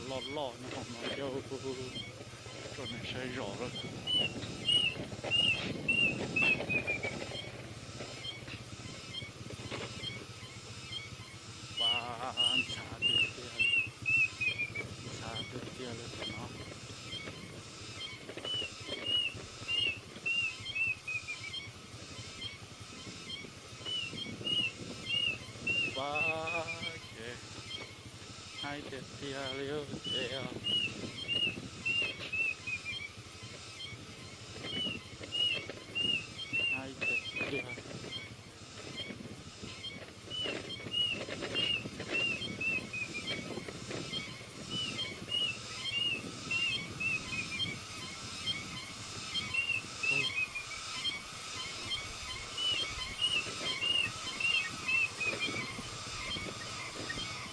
loj loj nyob hauv no thiab, tso nej saib zos lawm. Pab ntxhab tiag tiag, ntxhab tiag tiag li tam no. Pab ces haib tiag tiag li ces haib tiag tiag.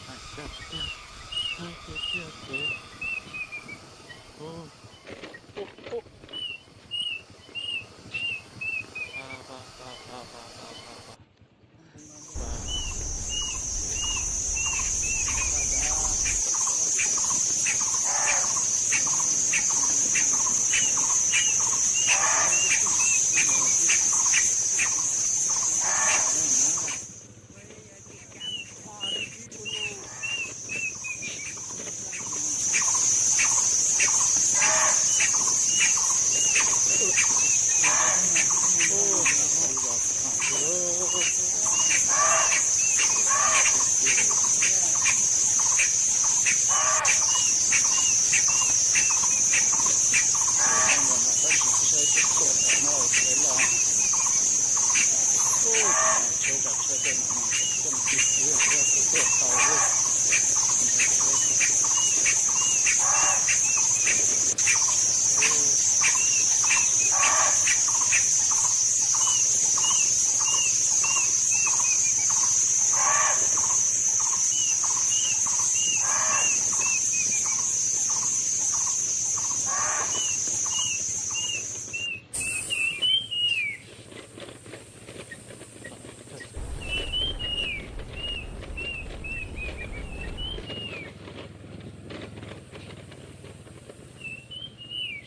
Haib tiag tiag, haib tiag tiag ces.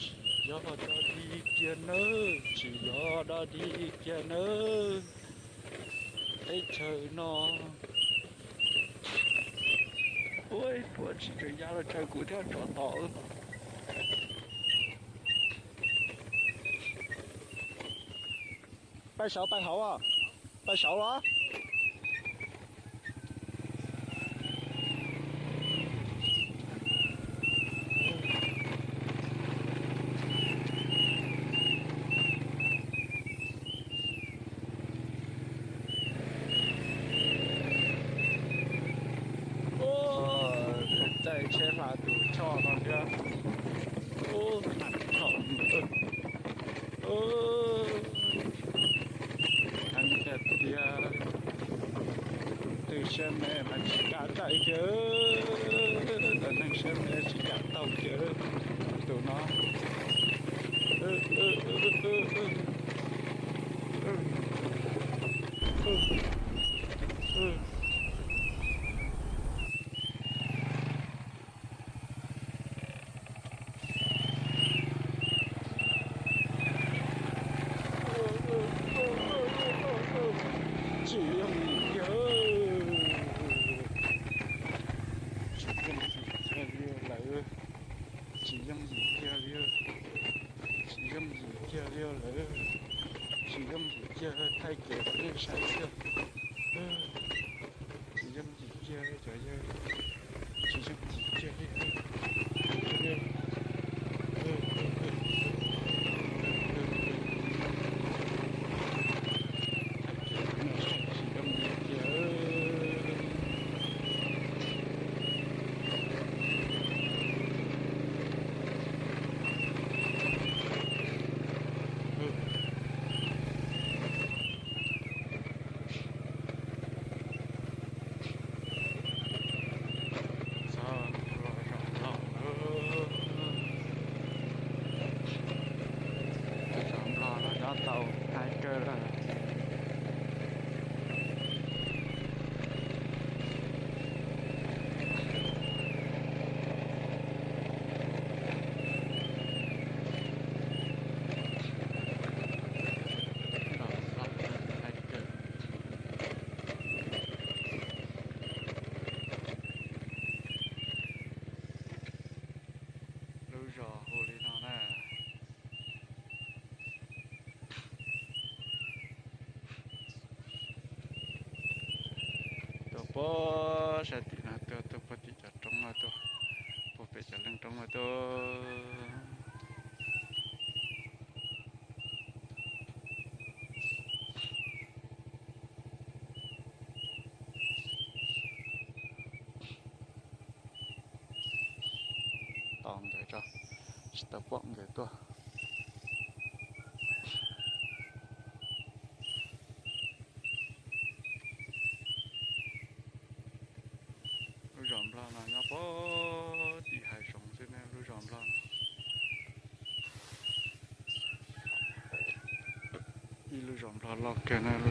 Tsis yog dog dig kiag nawb, tsis yog dog dig kiag nawb. Teb chaws no, ua ib puas tsis tseem ya los tsaws kuv thiab tsov tom. Pais saud pais hauv, pais saud los. Caij tsheb hla tus choj no thiab. Ub, heev tiag tiag. Tus siab me mas tsis kam daim kiag, tus neeg siab me tsis kam taug kiag tus no. Tsis yooj yim kiag, tsis yooj yim kiag li lawm, tsis yooj yim kiag li, tsis yooj yim kiag li lawm, tsis yooj yim kiag, thaij kev rau nej saib xwb. Tsis yooj yim kiag li cov yawg, tsis yooj yim kiag li. Tsis yooj yim kiag. Txog los zaum no, zaum no los nyob tau haib kawg lawm. Puag sab tim no tuaj, tuaj puag tim cov roob no tuaj, puag pem cov leej roob no tuaj. Tos nkawd tso, tsis tau pom nkawd tuaj. Lub zos Nplog no nyob puag tim hav zoov xwb ne, lub zos Nplog no. Ib lub zos Nplog loj kawg na, lub